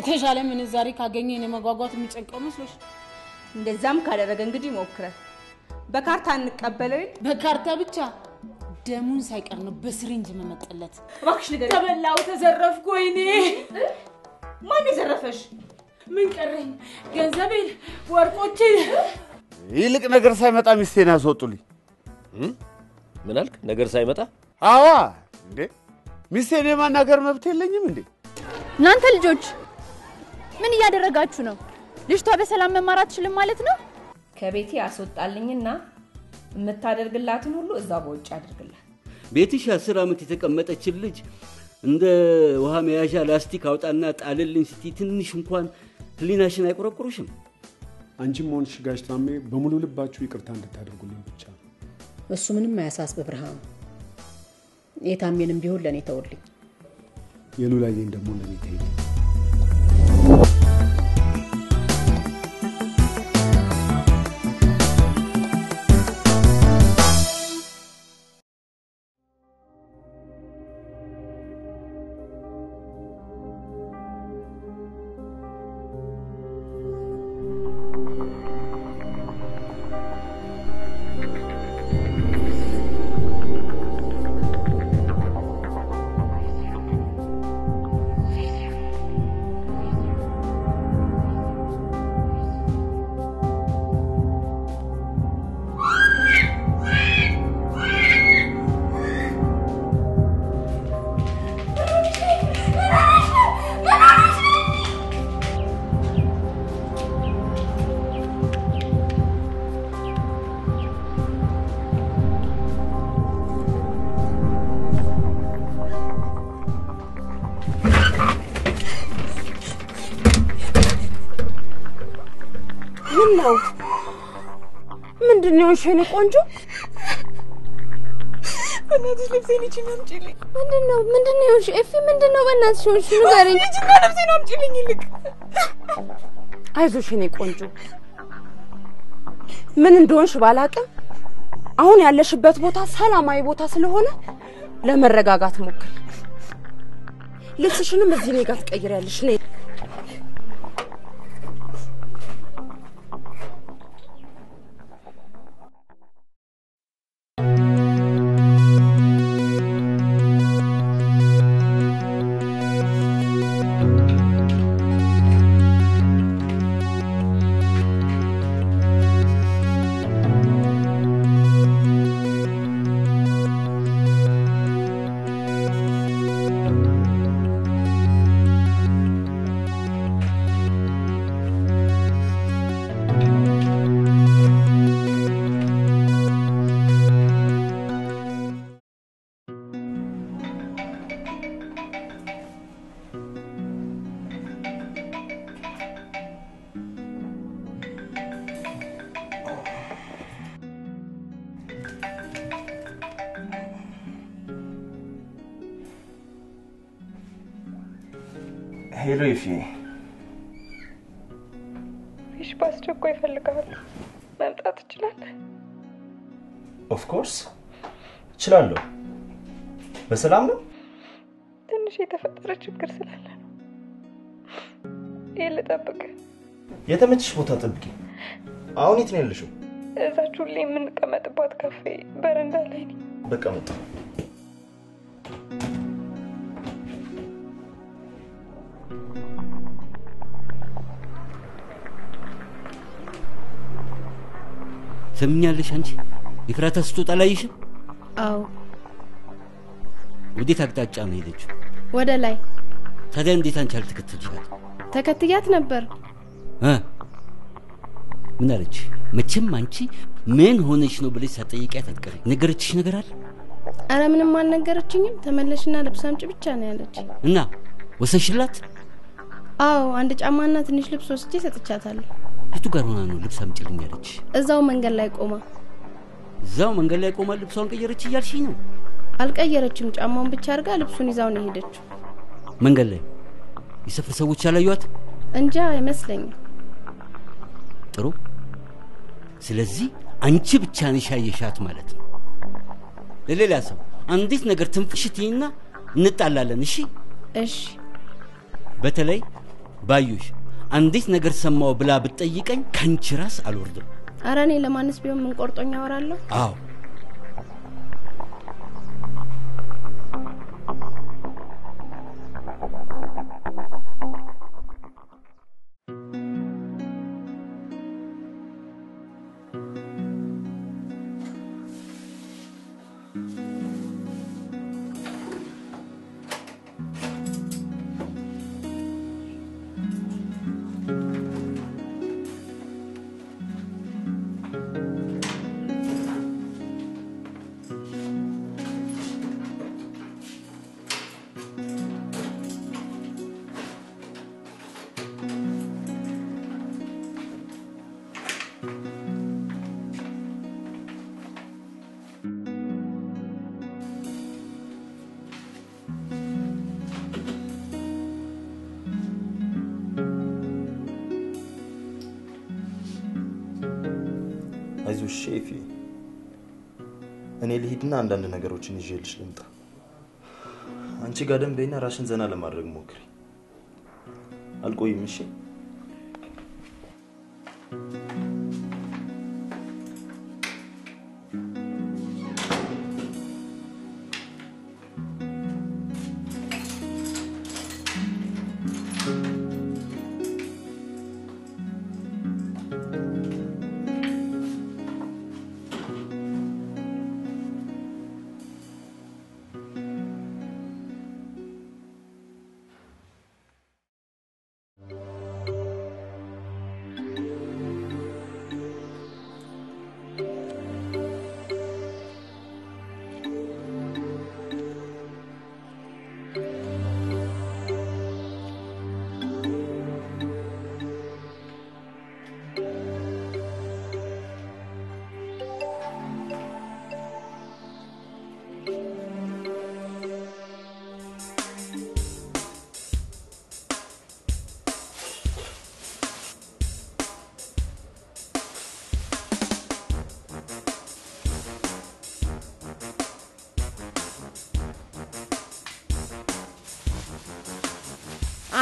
የተሻለ ምንዛሬ ካገኘ እኔ መጓጓት የሚጨንቀው መስሎሽ? እንደዛም ካደረገ እንግዲህ ሞክረ። በካርታ እንቀበለው ይል በካርታ ብቻ ደሙን ሳይቀር ነው በስሪንጅ መመጠለት። እባክሽ ንገሪኝ። ተበላው፣ ተዘረፍኩ። ወይኔ ማን የዘረፈሽ? ምን ቀረኝ? ገንዘቤን፣ ወርቆቼን። ይልቅ ነገር ሳይመጣ ሚስቴን ያስወጡልኝ። ምን አልክ? ነገር ሳይመጣ? አዋ እንዴ ሚስቴን የማናገር መብት የለኝም እንዴ? እናንተ ልጆች ምን እያደረጋችሁ ነው? ልጅቷ በሰላም መማር አትችልም ማለት ነው? ከቤቴ አስወጣልኝና የምታደርግላትን ሁሉ እዛው በውጭ አድርግላት። ቤትሽ 10 ዓመት የተቀመጠችን ልጅ እንደ ውሃ መያዣ ላስቲክ አውጣና ጣልልኝ ስትይ ትንሽ እንኳን ህሊናሽን አይቆረቁሩሽም? አንቺም ሆንሽ ጋሽ ታሜ በሙሉ ልባችሁ ይቅርታ እንድታደርጉልኝ ብቻ ነው። እሱ ምንም አያሳስብ ብርሃኑ። የታሜንም ቢሆን ለኔ ተውልኝ። የሉላዬን ደግሞ ለኔ ተይልኝ። ነው ምንድነው የሆንሽው የኔ ቆንጆ? በእናትሽ ልብሴን ይቺን አምጪልኝ። ምንድነው የሆንሽው ኤፊ? ምንድነው በእናትሽ የሆንሽው ንገሪኝ። ይቺና ልብሴን አምጪልኝ ይልቅ። አይዞሽ የኔ ቆንጆ፣ ምን እንደሆንሽ ባላቅም አሁን ያለሽበት ቦታ ሰላማዊ ቦታ ስለሆነ ለመረጋጋት ሞክሪ። ልብስሽንም እዚህ እኔ ጋር ትቀይሪያለሽ። ነይ። Hello ኤፊ፣ ፊሽ በአስቸኳይ እፈልግሃለሁ። መምጣት ትችላለህ? Of course እችላለሁ። በሰላም ነው? ትንሽ የተፈጠረ ችግር ስላለ ነው። ይሄን ልጠብቅህ። የተመቸሽ ቦታ ጠብቂ። አሁን የት ነው ያለሽው? እዛች ሁሌ የምንቀመጥባት ካፌ በረንዳ ላይ ነኝ። በቃ መጣሁ። ሰምኛለሽ? አንቺ ኤፍራታ ስትወጣ አላየሽም? አዎ። ወዴት አቅጣጫ ነው ሄደችው? ወደ ላይ። ታዲያ እንዴት አንቺ አልተከተልሻት? ተከትያት ነበር። ምን አለች? መቼም አንቺ ምን ሆነሽ ነው ብለሽ ሳትጠይቂያት አትቀሪም። ነገረችሽ ነገር አለ? አረ ምንም አልነገረችኝም። ተመለሽና ልብስ አምጪ ብቻ ነው ያለች። እና ወሰንሽላት? አዎ፣ አንድ ጫማና ትንሽ ልብስ ወስጄ ሰጥቻታለሁ። የቱ ጋር ሆና ነው ልብስ አምጪልኝ ያለች? እዛው መንገድ ላይ ቆማ። እዛው መንገድ ላይ ቆማ ልብሷን ቀየረች እያልሽኝ ነው? አልቀየረችም። ጫማውን ብቻ አድርጋ ልብሱን ይዛው ነው የሄደችው። መንገድ ላይ የሰፈር ሰዎች አላዩዋት? እንጃ አይመስለኝም። ጥሩ። ስለዚህ አንቺ ብቻ ነሽ ያየሻት ማለት ነው። ለሌላ ሰው አንዲት ነገር ትንፍሽ ትይና እንጣላለን። እሺ? እሺ። በተለይ ባዩሽ አንዲት ነገር ሰማው ብላ ብትጠይቀኝ ካንቺ ራስ አልወርድም። ኧረ እኔ ለማንስ ቢሆን ምን ቆርጦኝ አወራለሁ? አዎ አይዞሽ ሼፊ፣ እኔ ልሂድና አንዳንድ ነገሮችን ይዤልሽ ልምጣ። አንቺ ጋር ደንበይና ራሽን ዘና ለማድረግ ሞክሪ። አልቆይም። እሺ?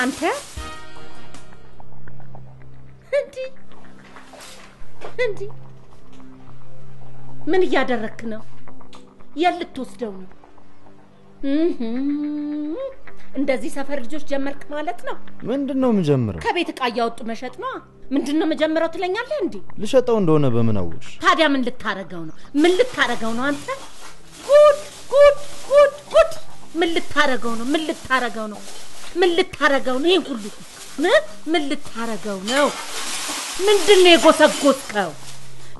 አንተ እንዲህ እንዲህ ምን እያደረክ ነው? የት ልትወስደው ነው? እንደዚህ ሰፈር ልጆች ጀመርክ ማለት ነው? ምንድነው የምጀምረው? ከቤት ዕቃ እያወጡ መሸጥ ነው። ምንድነው የምጀምረው ትለኛለህ እንዴ? ልሸጠው እንደሆነ በምን አወቅሽ? ታዲያ ምን ልታረገው ነው? ምን ልታረገው ነው አንተ? ጉድ ጉድ ጉድ ጉድ! ምን ልታረገው ነው? ምን ልታረገው ነው? ምን ልታረገው ነው? ይሄን ሁሉ ምን ልታረገው ነው? ምንድነው የጎሰጎስከው?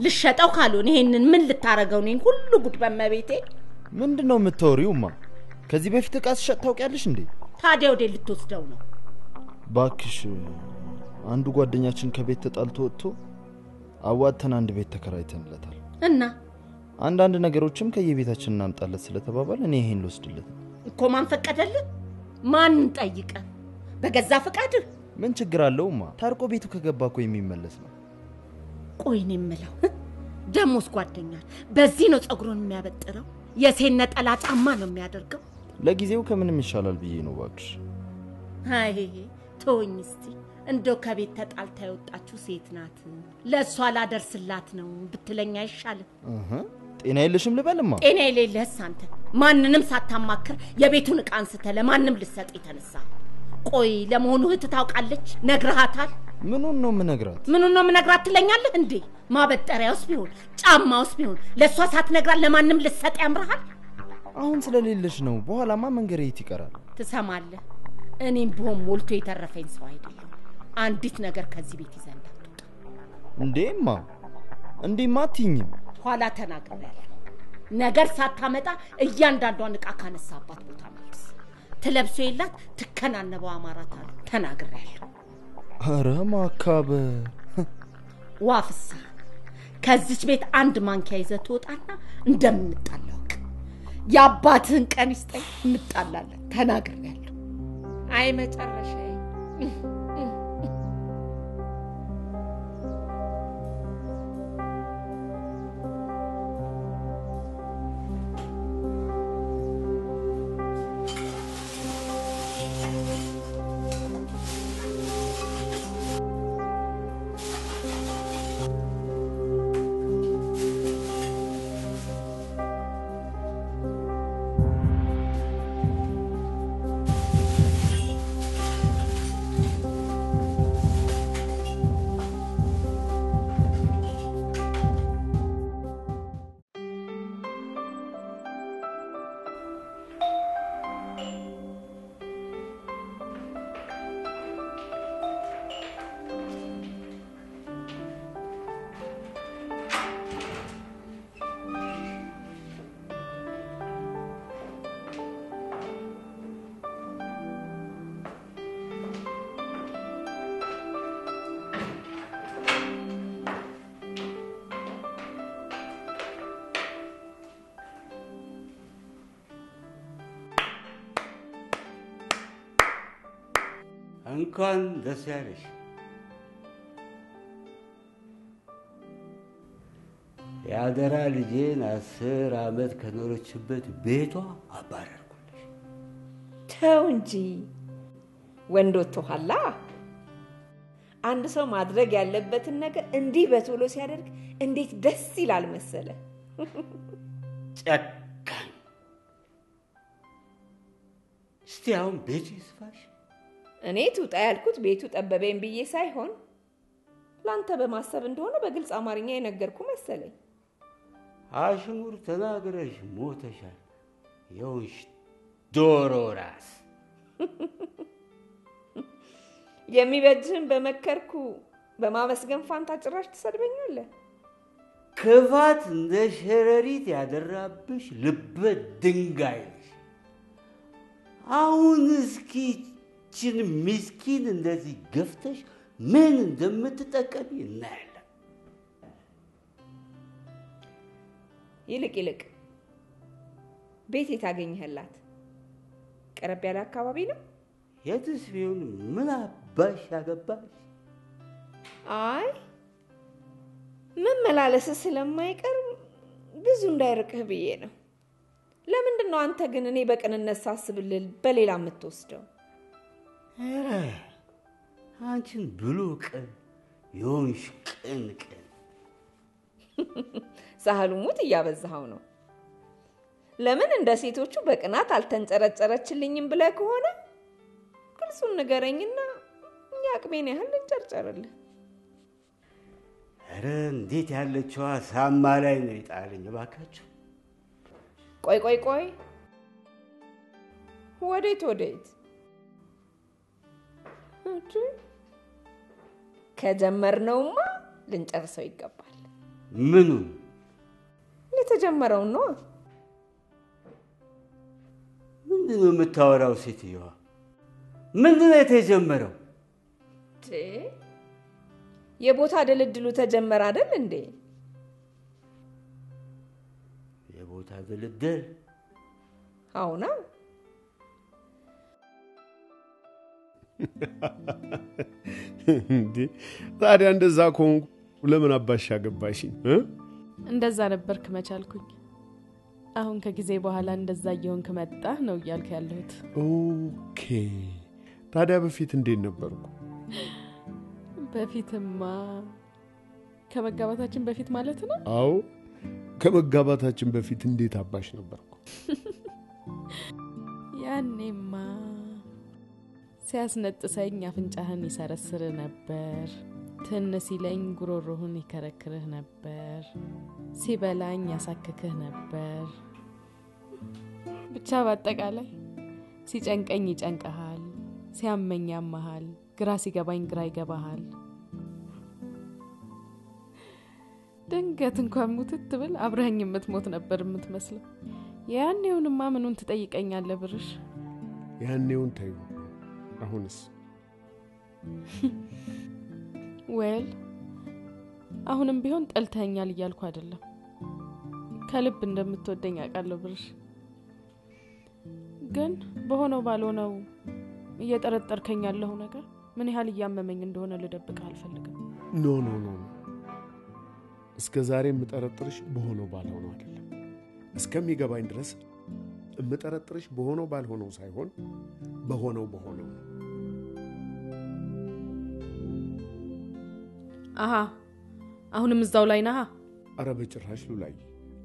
ልሸጠው ካልሆነ ይሄንን ምን ልታረገው ነው? ይሄን ሁሉ ጉድ በመቤቴ። ምንድነው የምታወሪውማ? ከዚህ በፊት ዕቃ ስሸጥ ታውቂያለሽ እንዴ? ታዲያ ወዴት ልትወስደው ነው? ባክሽ አንዱ ጓደኛችን ከቤት ተጣልቶ ወጥቶ አዋጥተን አንድ ቤት ተከራይተንለታል። እና አንዳንድ ነገሮችም ከየቤታችን እናምጣለት ስለተባባል እኔ ይሄን ልወስድለት እኮ። ማን ፈቀደልህ? ማን ጠይቀ? በገዛ ፈቃድህ? ምን ችግር አለውማ? ታርቆ ቤቱ ከገባ እኮ የሚመለስ ነው። ቆይ እኔ የምለው ደሞስ ጓደኛ በዚህ ነው ፀጉሩን የሚያበጥረው? የሴት ነጠላ ጫማ ነው የሚያደርገው? ለጊዜው ከምንም ይሻላል ብዬ ነው ባክሽ። አይ ተወኝ እስቲ። እንደው ከቤት ተጣልታ የወጣችሁ ሴት ናት፣ ለእሷ ላደርስላት ነው ብትለኝ አይሻልም? ጤና የለሽም ልበልማ? ጤና የሌለህስ አንተ ማንንም ሳታማክር የቤቱን ዕቃ አንስተህ ለማንም ልትሰጥ የተነሳ። ቆይ ለመሆኑ እህት ታውቃለች? ነግረሃታል? ምኑን ነው የምነግራት? ምኑን ነው የምነግራት ትለኛለህ እንዴ? ማበጠሪያውስ ቢሆን ጫማውስ ቢሆን ለእሷ ሳትነግራት ለማንም ልትሰጥ ያምርሃል? አሁን ስለሌለሽ ነው፣ በኋላማ መንገሬ የት ይቀራል? ትሰማለህ? እኔም ቢሆን ሞልቶ የተረፈኝ ሰው አይደለም። አንዲት ነገር ከዚህ ቤት ይዘህ እንዳትወጣ። እንዴማ እንዴማ አትይኝም። ኋላ ተናግሬያለሁ። ነገር ሳታመጣ እያንዳንዷን ዕቃ ካነሳባት ቦታ መልስ። ትለብሶ የላት ትከናነበው አማራት አሉ። ተናግሬያለሁ። ኧረ ማካበ ዋፍሳ ከዚች ቤት አንድ ማንኪያ ይዘህ ትወጣና እንደምንጣላ እወቅ። የአባትህን ቀን ይስጠኝ፣ እንጣላለን። ተናግሬያለሁ። አይ መጨረሻዬ። እንኳን ደስ ያለሽ። የአደራ ልጄን 10 ዓመት ከኖረችበት ቤቷ አባረርኩልሽ። ተው እንጂ ወንድ ወጥቶሃል። አንድ ሰው ማድረግ ያለበትን ነገር እንዲህ በቶሎ ሲያደርግ እንዴት ደስ ይላል መሰለ። ጨካኝ! እስቲ አሁን ቤቱ ይስፋሽ። እኔ ትውጣ ያልኩት ቤቱ ጠበበኝ ብዬ ሳይሆን ላንተ በማሰብ እንደሆነ በግልጽ አማርኛ የነገርኩ መሰለኝ። አሽሙር ተናግረሽ ሞተሻል። የሆንሽ ዶሮ ራስ። የሚበጅህን በመከርኩ በማመስገን ፋንታ ጭራሽ ትሰድበኛለህ። ክፋት እንደ ሸረሪት ያደራብሽ ልበ ድንጋይ ነሽ። አሁን እስኪ ይህችን ምስኪን እንደዚህ ገፍተሽ ምን እንደምትጠቀሚ እናያለን። ይልቅ ይልቅ ቤት የት አገኘህላት? ቀረብ ያለ አካባቢ ነው? የትስ ቢሆን ምን አባሽ ያገባሽ? አይ መመላለስ ስለማይቀር ብዙ እንዳይርቅህ ብዬ ነው። ለምንድን ነው አንተ ግን እኔ በቅንነት ሳስብልህ በሌላ የምትወስደው? ኧረ አንቺን ብሎ ቅን የሆንሽ ቅን ቅን። ሳህሉ ሙት እያበዛኸው ነው። ለምን እንደ ሴቶቹ በቅናት አልተንጨረጨረችልኝም ብለህ ከሆነ ግልጹን ንገረኝና እኛ አቅሜን ያህል ልንጨርጨርልህ። ኧረ እንዴት ያለችዋ ሳማ ላይ ነው የጣለኝ። እባካችሁ ቆይ ቆይ ቆይ፣ ወዴት ወዴት? ከጀመርነውማ ልንጨርሰው ይገባል። ምኑን? የተጀመረውን ነው። ምንድን ነው የምታወራው ሴትየዋ? ምንድን ነው የተጀመረው? የቦታ ድልድሉ ተጀመረ አይደል እንዴ? የቦታ ድልድል? አዎና። እንዴ ታዲያ እንደዛ ከሆንኩ ለምን አባሽ አገባሽኝ? እንደዛ ነበርክ መቻልኩኝ። አሁን ከጊዜ በኋላ እንደዛ እየሆንክ መጣህ ነው እያልክ ያለሁት። Okay፣ ታዲያ በፊት እንዴት ነበርኩ? በፊትማ ከመጋባታችን በፊት ማለት ነው? አዎ፣ ከመጋባታችን በፊት እንዴት አባሽ ነበርኩ? ያኔማ ሲያስነጥሰኝ አፍንጫህን ይሰረስር ነበር። ትን ሲለኝ ጉሮሮህን ይከረክርህ ነበር። ሲበላኝ ያሳክክህ ነበር። ብቻ በአጠቃላይ ሲጨንቀኝ ይጨንቀሃል፣ ሲያመኝ ያመሃል፣ ግራ ሲገባኝ ግራ ይገባሃል። ድንገት እንኳን ሙትት ብል አብረኸኝ የምትሞት ነበር የምትመስለው። ያኔውንማ ምኑን ትጠይቀኛለህ ብርሽ? ያኔውን ተይው። አሁንስ? Well አሁንም ቢሆን ጠልተኸኛል እያልኩ አይደለም። ከልብ እንደምትወደኝ አውቃለሁ ብርሽ። ግን በሆነው ባልሆነው እየጠረጠርከኝ ያለው ነገር ምን ያህል እያመመኝ እንደሆነ ልደብቅህ አልፈልግም። No no no፣ እስከ ዛሬ የምጠረጥርሽ በሆነው ባልሆነው አይደለም። እስከሚገባኝ ድረስ የምጠረጥርሽ በሆነው ባልሆነው ሳይሆን በሆነው በሆነው ነው። አሃ አሁንም እዛው ላይ ነህ? አረ በጭራሽ ሉላዬ፣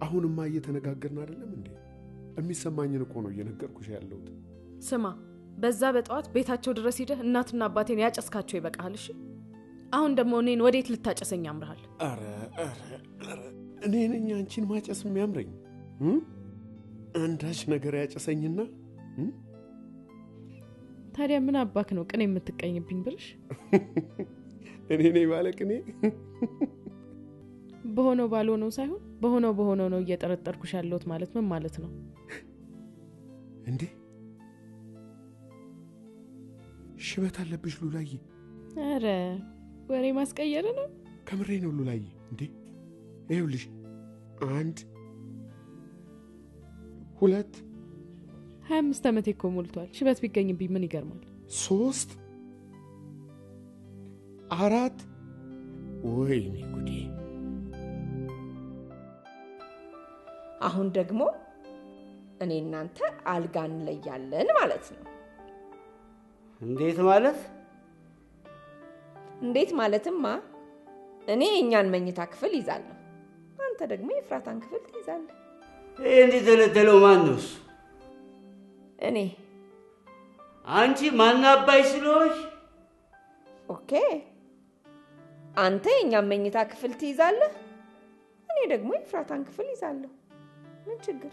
አሁንማ እየተነጋገርን አይደለም እንዴ? የሚሰማኝን እኮ ነው እየነገርኩሽ ያለሁት። ስማ፣ በዛ በጠዋት ቤታቸው ድረስ ሂደህ እናትና አባቴን ያጨስካቸው ይበቃሃል። እሺ፣ አሁን ደግሞ እኔን ወዴት ልታጨሰኝ ያምርሃል? አረ አረ አረ፣ እኔ ነኝ አንቺን ማጨስ የሚያምረኝ? አንዳች ነገር ያጨሰኝና። ታዲያ ምን አባክ ነው ቅኔ የምትቀኝብኝ ብርሽ? እኔ ነኝ ባለ ቅኔ? በሆነው ባልሆነው ሳይሆን በሆነው በሆነው ነው እየጠረጠርኩሽ ያለሁት ማለት ምን ማለት ነው እንዴ? ሽበት አለብሽ ሉላዬ። አረ ወሬ ማስቀየር ነው። ከምሬ ነው ሉላዬ። እንዴ ይኸውልሽ፣ 1 2 25 ዓመቴ እኮ ሞልቷል። ሽበት ቢገኝብኝ ምን ይገርማል? 3 4። ወይኔ ጉዴ! አሁን ደግሞ እኔ እናንተ አልጋ እንለያለን ማለት ነው። እንዴት ማለት? እንዴት ማለትማ እኔ የእኛን መኝታ ክፍል ይዛለሁ፣ አንተ ደግሞ የፍራታን ክፍል ትይዛለህ። ይሄ እንዲደለደለው ማን ነው እሱ? እኔ። አንቺ ማናባይ ስለሆንሽ? Okay፣ አንተ የእኛን መኝታ ክፍል ትይዛለህ፣ እኔ ደግሞ የፍራታን ክፍል ይዛለሁ። ምን ችግር?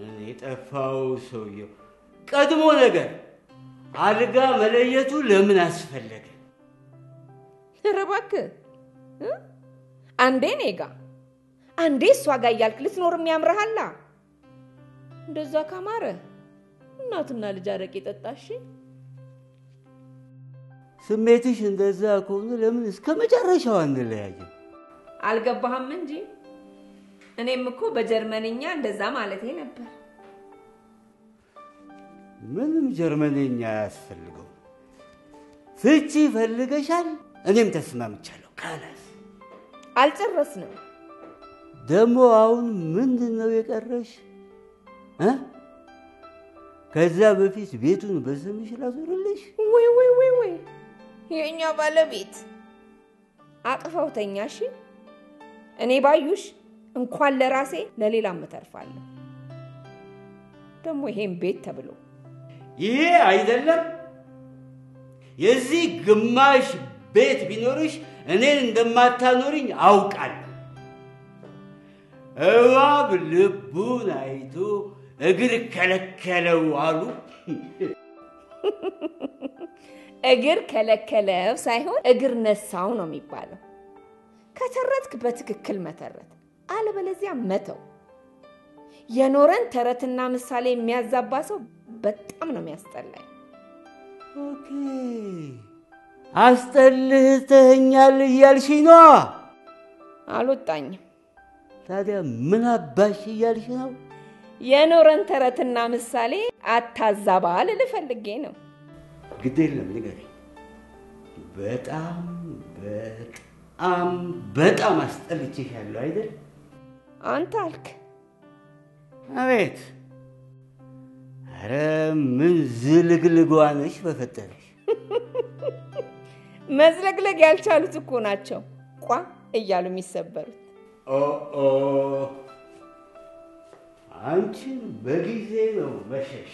እኔ ጠፋው ሰውየው። ቀድሞ ነገር አልጋ መለየቱ ለምን አስፈለገ? ኧረ እባክህ አንዴ እኔ ጋ አንዴ እሷ ጋ እያልክ ልትኖር የሚያምርሃላ። እንደዛ ካማረ እናትና ልጅ አረቄ ጠጣሽ። ስሜትሽ እንደዛ ከሆነ ለምን እስከ መጨረሻው አንለያይም? አልገባህም እንጂ እኔም እኮ በጀርመንኛ እንደዛ ማለቴ ነበር። ምንም ጀርመንኛ አያስፈልገው። ፍቺ ፈልገሻል፣ እኔም ተስማምቻለሁ። ካላስ አልጨረስንም። ደግሞ አሁን ምንድን ነው የቀረሽ? ከዛ በፊት ቤቱን በስምሽ ላዞርልሽ? ወይ ወይ ወይ ወይ የእኛ ባለቤት አቅፈው ተኛሽ። እኔ ባዩሽ እንኳን ለራሴ ለሌላም እተርፋለሁ። ደግሞ ይሄን ቤት ተብሎ ይሄ አይደለም የዚህ ግማሽ ቤት ቢኖርሽ እኔን እንደማታኖርኝ አውቃለሁ። እባብ ልቡን አይቶ እግር ከለከለው አሉ። እግር ከለከለው ሳይሆን እግር ነሳው ነው የሚባለው። ከተረትክ በትክክል መተረት፣ አለበለዚያ መተው። የኖረን ተረትና ምሳሌ የሚያዛባ ሰው በጣም ነው የሚያስጠላኝ። Okay፣ አስጠልተኸኛል እያልሽኝ ነዋ? አልወጣኝም። ታዲያ ምን አባሽ እያልሽ ነው? የኖረን ተረትና ምሳሌ አታዛባ ልልህ ፈልጌ ነው። ግድ የለም ንገረኝ። በጣም በጣም በጣም አስጠልቼሻለሁ አይደል? አንተ አልክ። አቤት! ኧረ ምን ዝልግልጓ ነሽ በፈጠረሽ! መዝለግለግ ያልቻሉት እኮ ናቸው ቋ እያሉ የሚሰበሩት። ኦ አንቺን በጊዜ ነው መሸሽ።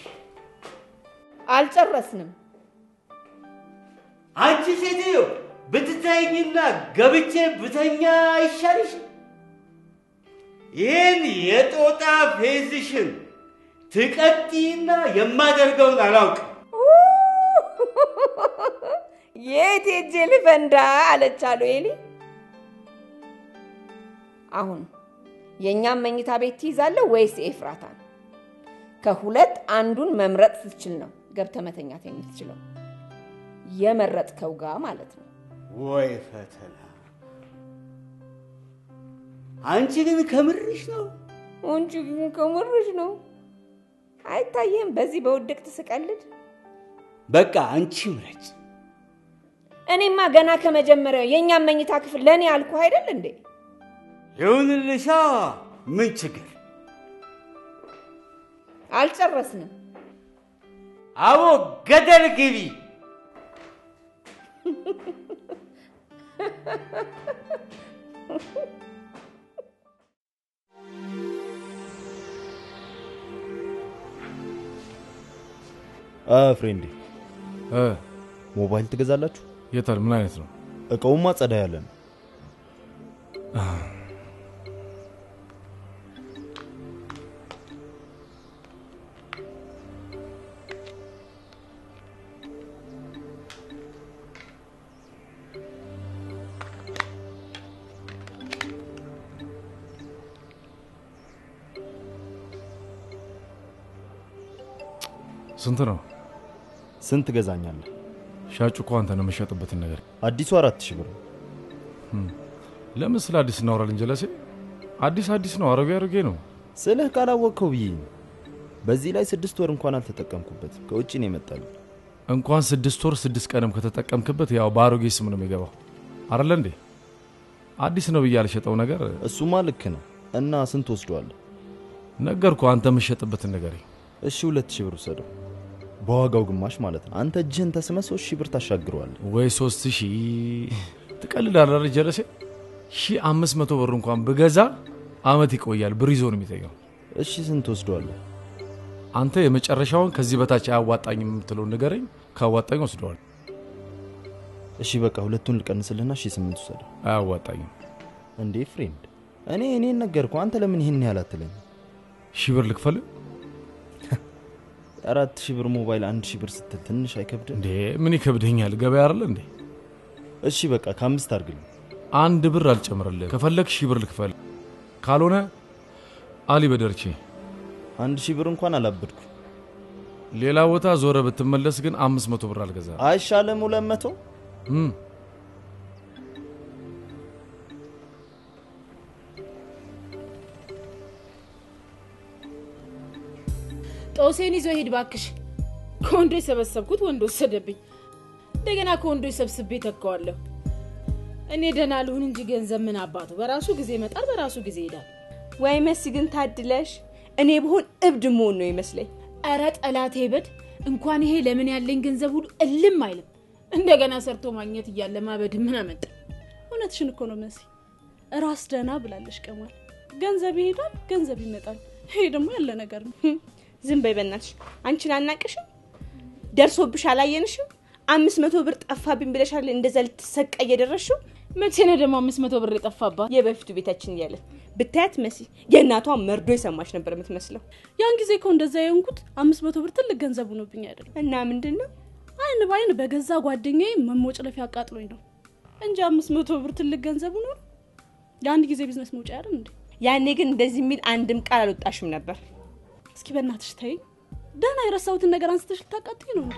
አልጨረስንም። አንቺ ሴትዮ ብትተይኝና ገብቼ ብተኛ አይሻልሽ? ይህን የጦጣ ፌዝሽን ትቀጥይና የማደርገውን አላውቅም። የት ሄጄ ልፈንዳ አለች አሉ ኤሊ። አሁን የእኛም መኝታ ቤት ትይዛለህ ወይስ ኤፍራታን? ከሁለት አንዱን መምረጥ ስትችል ነው ገብተህ መተኛት የምትችለው። የመረጥከው ጋር ማለት ነው። ወይ ፈተና! አንቺ ግን ከምርሽ ነው? አንቺ ግን ከምርሽ ነው? አይታይህም በዚህ በውድቅት ስቀልድ? በቃ አንቺ ምረጭ። እኔማ ገና ከመጀመሪያው የእኛም መኝታ ክፍል ለእኔ አልኩህ አይደል እንዴ? ይሁንልሻ። ምን ችግር? አልጨረስንም። አቦ ገደል ግቢ። ፍሬንዴ ሞባይል ትገዛላችሁ? የታል? ምን አይነት ነው? እቃውማ ጸዳ ያለ ነው። ስንት ነው? ስንት ገዛኛለህ? ሻጩ እኮ አንተ ነው የምሸጥበትን ነገር። አዲሱ 4000 ብር። ለምን ስለ አዲስ እናወራለን ጀለሴ? አዲስ አዲስ ነው፣ አሮጌ አሮጌ ነው ስልህ ካላወቅከው ብዬ ነው። በዚህ ላይ 6 ወር እንኳን አልተጠቀምኩበትም። ከውጭ ነው የመጣልኝ። እንኳን 6 ወር 6 ቀንም ከተጠቀምክበት ያው ባሮጌ ስም ነው የሚገባው አይደል እንዴ? አዲስ ነው ብዬ አልሸጠው ነገር። እሱማ ልክ ነው። እና ስንት ወስደዋል? ነገርኩህ፣ አንተ የምትሸጥበትን ንገረኝ። እሺ 2000 ብር ወሰደው፣ በዋጋው ግማሽ ማለት ነው። አንተ እጅህን ተስመህ 3000 ብር ታሻግረዋለህ ወይ? 3000 ትቀልዳለህ አይደል ጀለሴ? 1500 ብር እንኳን ብገዛ አመት ይቆያል። ብር ይዞ ነው የሚተኛው። እሺ ስንት ወስደዋለህ? አንተ የመጨረሻውን ከዚህ በታች አያዋጣኝም የምትለውን ንገረኝ። ካዋጣኝ ወስደዋል። እሺ በቃ ሁለቱን ልቀንስልህና 1800 ውሰደው። አያዋጣኝም። እንዴ friend፣ እኔ ነገርኩህ። አንተ ለምን ይሄን ያህል አትለኝ? 1000 ብር ልክፈል? 4000 ብር ሞባይል 1000 ብር ስትል ትንሽ አይከብድም እንዴ? ምን ይከብደኛል? ገበያ አይደል እንዴ? እሺ በቃ ከአምስት አድርግልኝ። አንድ ብር አልጨምርልህ። ከፈለክ 1000 ብር ልክፈል፣ ካልሆነ አሊ በደርቼ 1000 ብር እንኳን አላበድኩ። ሌላ ቦታ ዞረ ብትመለስ ግን 500 ብር አልገዛ። አይሻልም 200? ጦሴን ይዞ ሂድ ባክሽ። ከወንዶች ሰበሰብኩት፣ ወንድ ወሰደብኝ። እንደገና ከወንዶች ሰብስቤ ተካዋለሁ። እኔ ደህና ልሁን እንጂ ገንዘብ ምን አባቱ፣ በራሱ ጊዜ ይመጣል፣ በራሱ ጊዜ ይሄዳል። ወይ መሲ ግን ታድለሽ። እኔ ብሆን እብድ መሆን ነው ይመስለኝ። ኧረ ጠላቴ በድ እንኳን ይሄ ለምን ያለኝ ገንዘብ ሁሉ እልም አይልም። እንደገና ሰርቶ ማግኘት እያለ ማበድ ምን አመጣ? እውነትሽን እኮ ነው መሲ። ራስ ደህና ብላለሽ ቀማል። ገንዘብ ይሄዳል፣ ገንዘብ ይመጣል። ይሄ ደግሞ ያለ ነገር ነው። ዝም በይ በእናትሽ። አንቺን አናቅሽም? ደርሶብሽ አላየንሽም? 500 ብር ጠፋብኝ ብለሻል እንደዛ ልትሰቃይ የደረስሽው። መቼ ነው ደግሞ 500 ብር የጠፋባት? የበፊቱ ቤታችን እያለን ብታያት መሲ የእናቷ መርዶ የሰማች ነበር የምትመስለው። ያን ጊዜ እኮ እንደዛ የሆንኩት 500 ብር ትልቅ ገንዘብ ሆኖብኝ አይደለም። እና ምንድነው? አይን ባይን በገዛ ጓደኛዬ መሞጭለፊያ አቃጥሎኝ ነው እንጂ 500 ብር ትልቅ ገንዘብ ሆኖ የአንድ ጊዜ ቢዝነስ መውጫ አይደል እንዴ? ያኔ ግን እንደዚህ የሚል አንድም ቃል አልወጣሽም ነበር። እስኪ በእናትሽ ተይ። ደህና የረሳሁትን ነገር አንስተሽ ልታቃጥይ ነው እንዴ?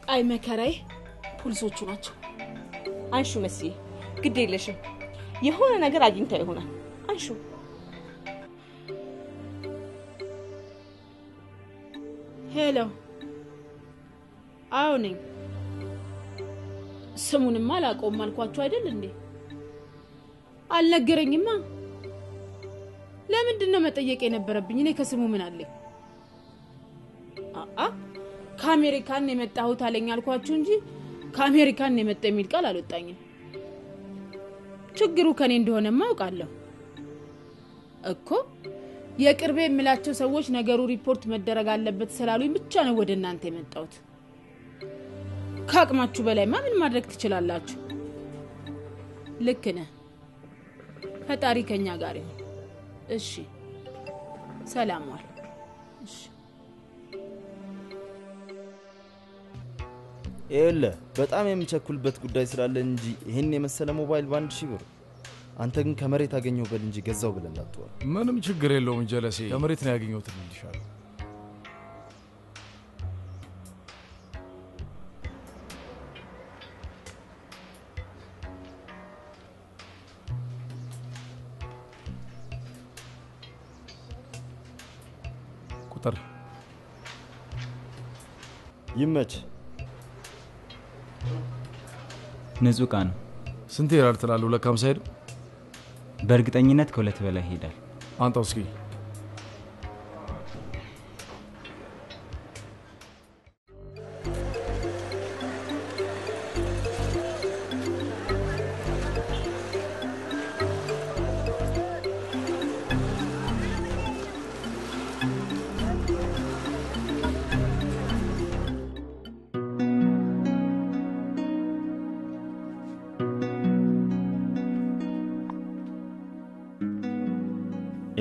አይ መከራዬ፣ ፖሊሶቹ ናቸው። አንሹ መሲ፣ ግድ የለሽም። የሆነ ነገር አግኝታ ይሆናል። አንሹ። Hello። አዎ ነኝ። ስሙንማ አላውቀውም አልኳችሁ አይደል እንዴ? አልነገረኝማ። ለምንድን ነው መጠየቅ የነበረብኝ? እኔ ከስሙ ምን አለኝ? አአ ከአሜሪካን የመጣሁት አለኝ አልኳችሁ እንጂ ከአሜሪካን የመጣ የሚል ቃል አልወጣኝም። ችግሩ ከኔ እንደሆነማ አውቃለሁ እኮ። የቅርቤ የምላቸው ሰዎች ነገሩ ሪፖርት መደረግ አለበት ስላሉኝ ብቻ ነው ወደ እናንተ የመጣሁት። ከአቅማችሁ በላይማ ምን ማድረግ ትችላላችሁ? ልክ ነህ። ፈጣሪ ከኛ ጋር ይሁን። እሺ፣ ሰላም ዋል። እሺ። ይኸውልህ በጣም የምቸኩልበት ጉዳይ ስላለ እንጂ ይሄን የመሰለ ሞባይል በ1000 ብር፣ አንተ ግን ከመሬት አገኘው በል እንጂ ገዛው ብለህ እንዳትወራ። ምንም ችግር የለውም ጀለሴ፣ ከመሬት ነው ያገኘሁት እልልሻለሁ። ቁጥር ይመች። ንጹህ ዕቃ ነው። ስንት ይሄዳል ትላለህ? 250 ሄድም? በእርግጠኝነት ከ2 በላይ ይሄዳል። አንጣው እስኪ።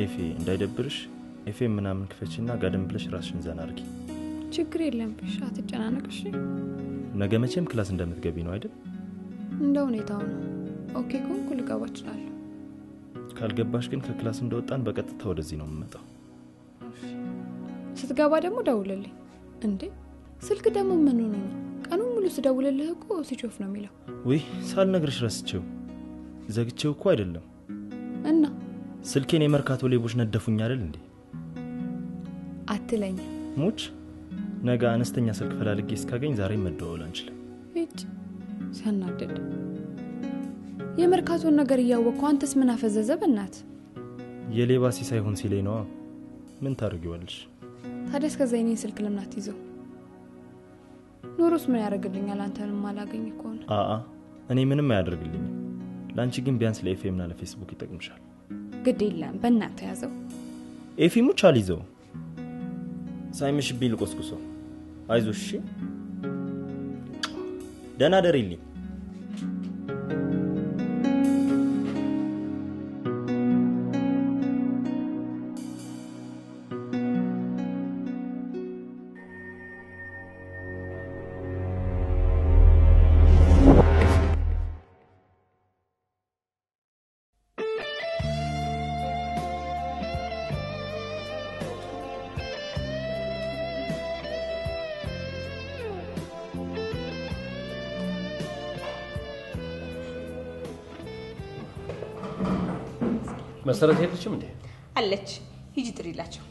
ኤፌ እንዳይደብርሽ ኤፌ ምናምን ክፈቺና ጋደም ብለሽ ራስሽን ዘና አድርጊ። ችግር የለም ብሽ አትጨናነቅ። እሺ ነገ መቼም class እንደምትገቢ ነው አይደል? እንደ ሁኔታው ነው። Okay ከሆንኩ ልገባ እችላለሁ። ካልገባሽ ግን ከ class እንደወጣን በቀጥታ ወደዚህ ነው የምመጣው። ስትገባ ደግሞ ደውልልኝ። እንዴ ስልክ ደግሞ ምን ሆኖ ነው? ቀኑን ሙሉ ስደውልልህ እኮ switch off ነው የሚለው። ውይ ሳልነግርሽ ረስቼው። ዘግቼው እኮ አይደለም። እና ስልኬን የመርካቶ ሌቦች ነደፉኝ አይደል እንዴ? አትለኝ ሙች። ነገ አነስተኛ ስልክ ፈላልጌ እስካገኝ ዛሬ መደዋወል አንችልም። እጭ ሲያናድድ። የመርካቶን ነገር እያወቅኩ አንተስ ምን አፈዘዘ? በእናት የሌባ ሲሳይ ሆን ሲለኝ ነዋ። ምን ታደርጊዋለሽ ታዲያ? እስከዛ የኔን ስልክ ለምን አትይዘው? ኑሮስ ምን ያደርግልኛል? አንተንም አላገኝ ከሆነ። አአ እኔ ምንም አያደርግልኝም። ላንቺ ግን ቢያንስ ለኤፍኤም እና ለፌስቡክ ይጠቅምሻል። ግድ የለም በእናትህ ያዘው። ኤፍኤሙች አልይዘው፣ ሳይመሽብኝ ልቆስቁሰው። አይዞሽ እሺ። ደህና ደሪልኝ። መሰረት የለችም እንዴ? አለች። ሂጂ ጥሪላቸው።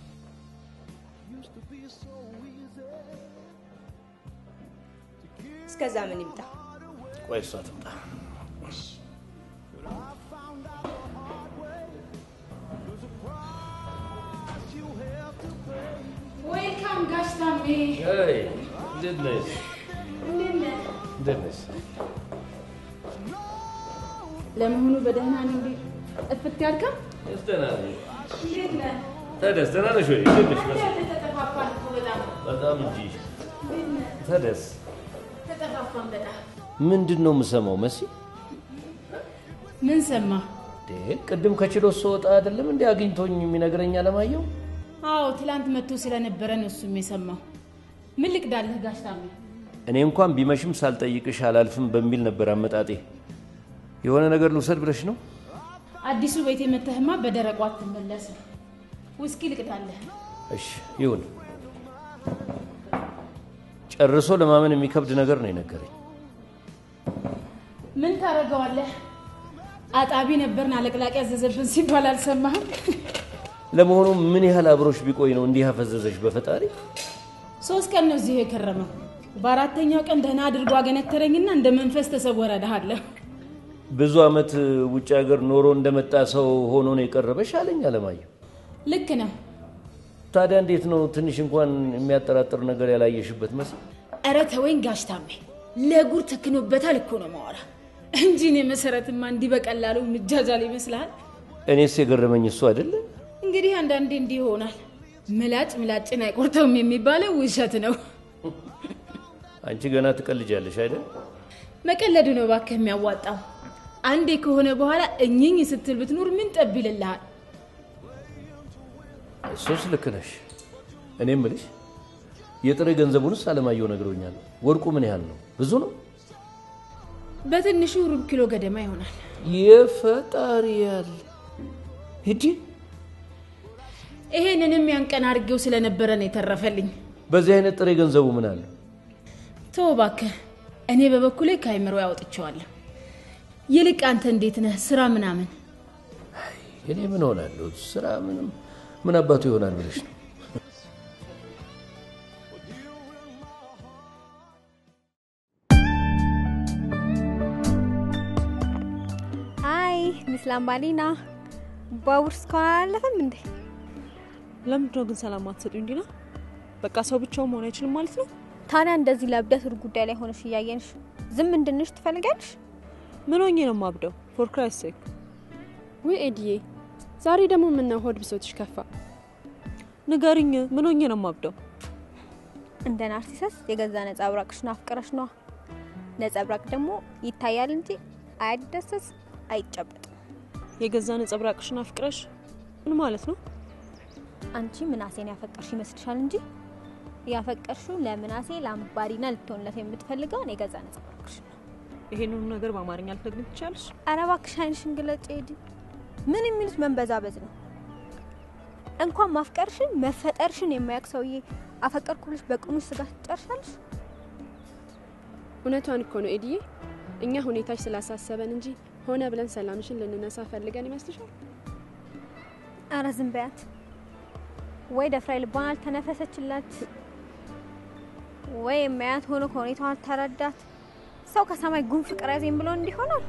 እስከዛ ምን ይምጣ? ቆይ እሷ ትምጣ። Welcome ጋሽ ታሜ። አይ እንዴት ነሽ? እንዴት ነህ? እንዴት ነሽ? ለመሆኑ በደህና ነው እንዴ? እፍት ያልከው? ደህና ነኝ። እንዴት ነህ? ታዲያስ ደህና ነሽ ወይ? እንዴት ነሽ? ተጠፋፋን እኮ በጣም። በጣም እንጂ። እንዴት ነህ? ታዲያስ ተጠፋፋን በጣም። ምንድን ነው የምሰማው መሲ? ምን ሰማህ? ቅድም ከችሎት ስወጣ አይደለም እንዴ አግኝቶኝ የሚነግረኝ አለማየሁ? አዎ ትላንት መጥቶ ስለነበረ ነው እሱም የሰማው። ምን ልቅዳልህ ጋሽ ታሜ? እኔ እንኳን ቢመሽም ሳልጠይቅሽ አላልፍም በሚል ነበር አመጣጤ። የሆነ ነገር ልውሰድ ብለሽ ነው? አዲሱ ቤት የመተህማ በደረቁ አትመለስም። ውስኪ ልቅዳለህ። እሺ ይሁን። ጨርሶ ለማመን የሚከብድ ነገር ነው የነገረኝ። ምን ታደርገዋለህ? አጣቢ ነበርን አለቅላቂ ያዘዘብን ሲባል አልሰማህም? ለመሆኑ ምን ያህል አብሮሽ ቢቆይ ነው እንዲህ አፈዘዘሽ? በፈጣሪ 3 ቀን ነው እዚህ የከረመው። በአራተኛው ቀን ደህና አድርጎ አገነተረኝና እንደ መንፈስ ተሰወረ እልሃለሁ። ብዙ አመት ውጭ ሀገር ኖሮ እንደመጣ ሰው ሆኖ ነው የቀረበሽ አለኝ አለማየሁ። ልክ ነው። ታዲያ እንዴት ነው ትንሽ እንኳን የሚያጠራጥር ነገር ያላየሽበት መሰል? ኧረ ተወኝ ጋሽ ታሜ፣ ለጉር ተክኖበታል እኮ ነው ማወራ እንጂ እኔ መሰረትማ እንዲህ በቀላሉ ምጃጃል ይመስልሃል? እኔስ የገረመኝ እሱ አይደለ። እንግዲህ አንዳንዴ እንዲህ ይሆናል። ምላጭ ምላጭን አይቆርጠውም የሚባለው ውሸት ነው። አንቺ ገና ትቀልጃለሽ አይደል? መቀለዱ ነው እባክህ የሚያዋጣው። አንዴ ከሆነ በኋላ እኝኝ ስትል ብትኖር ምን ጠብ ይልልሃል? እሱስ ልክ ነሽ። እኔ የምልሽ የጥሬ ገንዘቡንስ አለማየሁ ነግሮኛል። ወርቁ ምን ያህል ነው? ብዙ ነው? በትንሹ 1/4 ኪሎ ገደማ ይሆናል። የፈጣሪ ያለ ሂጂ። ይሄንንም ያን ቀን አድርጌው ስለነበረ ነው የተረፈልኝ። በዚህ አይነት ጥሬ ገንዘቡ ምን አለ? ተው እባክህ፣ እኔ በበኩሌ ከአይምሮ ያወጥቼዋለሁ። ይልቅ አንተ እንዴት ነህ? ስራ ምናምን? እኔ ምን ሆናለሁ? ስራ ምንም ምን አባቱ ይሆናል ብለሽ ነው? አይ Miss ላምባሊና ባቡር እስካሁን አላለፈም እንዴ? ለምንድን ነው ግን ሰላም አትሰጡኝ ዲና? በቃ ሰው ብቻውን መሆን አይችልም ማለት ነው? ታዲያ እንደዚህ ለብደት ጉዳይ ላይ ሆነሽ እያየንሽ ዝም እንድንሽ ትፈልጋለሽ? ምን ሆኜ ነው የማብደው? For Christ sake። ውይ ኤድዬ፣ ዛሬ ደግሞ ምን ነው ሆድ ብሶትሽ ከፋ? ንገሪኝ፣ ምን ሆኜ ነው የማብደው? እንደ ናርሲሰስ የገዛ ነጸብራቅሽን አፍቅረሽ ነዋ። ነጸብራቅ ደግሞ ይታያል እንጂ አይዳሰስ አይጨበጥም። የገዛ ነጸብራቅሽን አፍቅረሽ ምን ማለት ነው? አንቺ ምናሴን ያፈቀርሽ ይመስልሻል እንጂ ያፈቀርሽው ለምናሴ ላምባዲና ልትሆንለት የምትፈልገውን የገዛ ነጸብራቅሽ ነው። ይሄንን ነገር በአማርኛ ልትነግሪኝ ትችያለሽ? ኧረ እባክሽ ዓይንሽን ግለጪ ኤዲ። ምን የሚሉት መንበዛበዝ ነው? እንኳን ማፍቀርሽን መፈጠርሽን የማያውቅ ሰውዬ አፈቀርኩ ብለሽ በቅኑሽ ስጋ ትጨርሻለሽ? እውነቷን እኮ ነው ኤዲዬ። እኛ ሁኔታሽ ስላሳሰበን እንጂ ሆነ ብለን ሰላምሽን ልንነሳ ፈልገን ይመስልሻል? ኧረ ዝም በያት። ወይ ደፍራ ልቧን አልተነፈሰችላት። ወይ የሚያያት ሆኖ ከሁኔታዋ አልተረዳት። ሰው ከሰማይ ጉም ፍቅር ያዘኝ ብሎ እንዲሆናል።